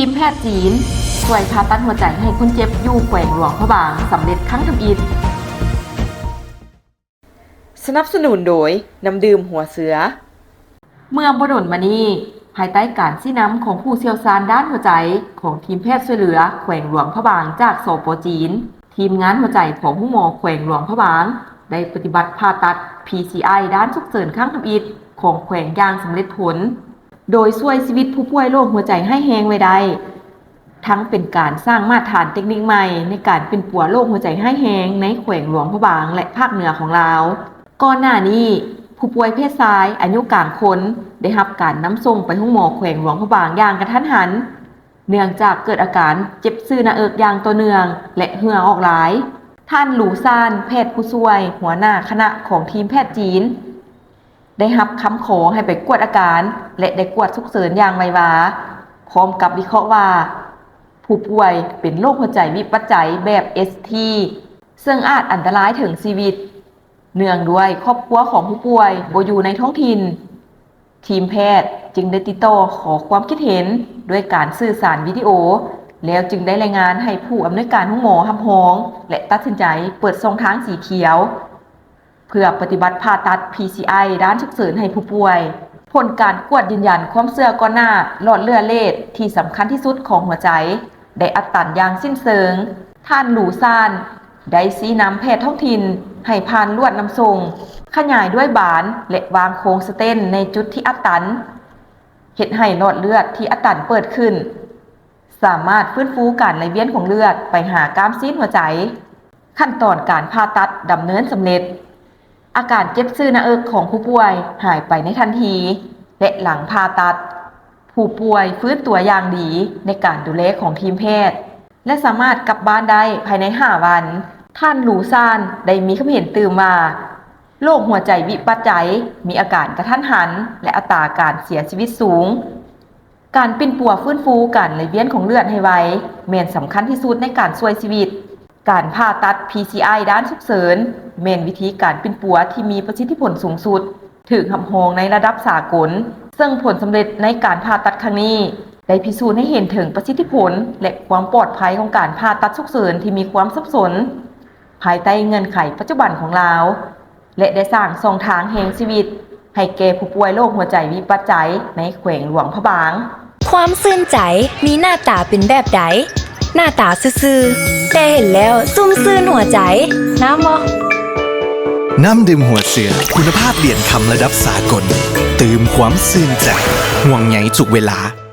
ທີມແພດຈີນ ຊ່ວຍຜ່າຕັດຫົວໃຈໃຫ້ຄົນເຈັບຢູ່ແຂວງຫຼວງພະບາງສຳເລັດຄັ້ງທຳອິດ. ສະໜັບສະໜູນໂດຍ ນ້ຳດື່ມຫົວເສືອ. ເມື່ອບໍ່ດົນມານີ້, ພາຍໃຕ້ການຊີ້ນຳຂອງຜູ້ຊ່ຽວຊານດ້ານຫົວໃຈຂອງທີມແພດຊ່ວຍເຫຼືອແຂວງຫຼວງພະບາງຈາກ ສປ ຈີນ, ທີມງານຫົວໃຈຂອງໂຮງໝໍແຂວງຫຼວງພະບາງ ໄດ້ປະຕິບັດຜ່າຕັດ PCI ດ້ານສຸກເສີນຄັ້ງທຳອິດຂອງແຂວງຢ່າງສຳເລັດຜົນ, ໂດຍຊ່ວຍຊີວິດຜູ້ປ່ວຍໂລກຫົວໃຈຮ້າຍແຮງໄວ້ໄດ້. ທັງເປັນການສ້າງມາດຖານເຕັກນິກໃໝ່ໃນການປິ່ນປົວໂລກຫົວໃຈຮ້າຍແຮງໃນແຂວງຫຼວງພະບາງ ແລະ ພາກເໜືອຂອງລາວ. ກ່ອນໜ້ານີ້, ຜູ້ປ່ວຍເພດຊາຍອາຍຸກາງຄົນ ໄດ້ຮັບການນຳສົ່ງໄປໂຮງໝໍແຂວງຫຼວງພະບາງຢ່າງກະທັນຫັນ, ເນື່ອງຈາກເກີດອາການເຈັບຊື່ໜ້າເອິກຢ່າງຕໍ່ເນື່ອງ ແລະ ເຫື່ອອອກຫຼາຍ. ທ່ານ ຫຼູຊານ ແພດຜູ້ຊ່ວຍ ຫົວໜ້າຄະນະຂອງທີມແພດຈີນ ໄດ້ຮັບຄຳຂໍໃຫ້ໄປກວດອາການ ແລະ ໄດ້ກວດສຸກເສີນຢ່າງໄວວາ, ພ້ອມກັບວິເຄາະວ່າ ຜູ້ປ່ວຍເປັນໂລກຫົວໃຈວິປັດໄຈແບບ ST ເຊິ່ງອາດອັນຕະລາຍເຖິງຊີວິດ. ເນື່ອງດ້ວຍຄອບຄົວຂອງຜູ້ປ່ວຍບໍ່ຢູ່ໃນທ້ອງຖິ່ນ, ທີມແພດຈຶ່ງໄດ້ຕິດຕໍ່ຂໍຄວາມຄິດເຫັນດ້ວຍການສື່ສານວິດີໂອ, ແລ້ວຈຶ່ງໄດ້ລາຍງານໃຫ້ຜູ້ອຳນວຍການໂຮງໝໍຮັບຮອງ ແລະ ຕັດສິນໃຈເປີດຊ່ອງທາງສີຂຽວ ເພື່ອປະຕິບັດຜ່າຕັດ PCI ດ້ານສຸກເສີນໃຫ້ຜູ້ປ່ວຍ. ຜົນການກວດຢືນຢັນຄວາມເຊື່ອກ່ອນໜ້າຫຼອດເລືອດເລດທີ່ສຳຄັນທີ່ສຸດຂອງຫົວໃຈ ໄດ້ອັດຕັນຢ່າງສິ້ນເຊີງ. ທ່ານ ຫຼູຊານ ໄດ້ຊີ້ນຳແພດທ້ອງຖິ່ນໃຫ້ຜ່ານລວດນຳສົ່ງ, ຂະຫຍາຍດ້ວຍບານ ແລະ ວາງໂຄງສະເຕັນໃນຈຸດທີ່ອັດຕັນ, ເຮັດໃຫ້ຫຼອດເລືອດທີ່ອັດຕັນເປີດຂຶ້ນ, ສາມາດຟື້ນຟູການໄຫຼວຽນຂອງເລືອດໄປຫາກ້າມຊີ້ນຫົວໃຈ. ຂັ້ນຕອນການຜ່າຕັດດຳເນີນສຳເລັດ. ອາການເຈັບຊື່ໜ້າເອິກຂອງຜູ້ປ່ວຍຫາຍໄປໃນທັນທີ ແລະ ຫຼັງຜ່າຕັດ, ຜູ້ປ່ວຍຟື້ນຕົວຢ່າງດີໃນການດູແລຂອງທີມແພດ ແລະ ສາມາດກັບບ້ານໄດ້ພາຍໃນຫ້າວັນ. ທ່ານ ຫຼູຊານ ໄດ້ມີຄຳເຫັນຕື່ມວ່າ ໂລກຫົວໃຈວິປັດໄຈມີອາການກະທັນຫັນ ແລະ ອັດຕາການເສຍຊີວິດສູງ. ການປິ່ນປົວຟື້ນຟູການໄຫຼວຽນຂອງເລືອດໃຫ້ໄວ ແມ່ນສຳຄັນທີ່ສຸດໃນການຊ່ວຍຊີວິດ. ການຜ່າຕັດ PCI ດ້ານສຸກເສີນ ແມ່ນວິທີການປິ່ນປົວທີ່ມີປະສິດທິຜົນສູງສຸດ, ຖືກຮັບຮອງໃນລະດັບສາກົນ, ເຊິ່ງຜົນສຳເລັດໃນການຜ່າຕັດຄັ້ງນີ້ ໄດ້ພິສູດໃຫ້ເຫັນເຖິງປະສິດທິຜົນ ແລະ ຄວາມປອດໄພຂອງການຜ່າຕັດສຸກເສີນທີ່ມີຄວາມສັບສົນ ພາຍໃຕ້ເງື່ອນໄຂປັດຈຸບັນຂອງລາວ ແລະ ໄດ້ສ້າງຊ່ອງທາງແຫ່ງຊີວິດໃຫ້ແກ່ຜູ້ປ່ວຍໂລກຫົວໃຈວິປັດໄຈໃນແຂວງຫຼວງພະບາງ. ຄວາມຊື່ນໃຈມີໜ້າຕາເປັນແບບໃດ? ໜ້າຕາຊື່ໆ ແຕ່ເຫັນແລ້ວຊຸ່ມຊື່ນຫົວໃຈ. ງາມບໍ່? ນ້ຳດື່ມຫົວເສືອ ຄຸນນະພາບຫຼຽນຄຳລະດັບສາກົນ, ຕື່ມຄວາມຊື່ນໃຈ, ຫ່ວງໃຍທຸກເວລາ.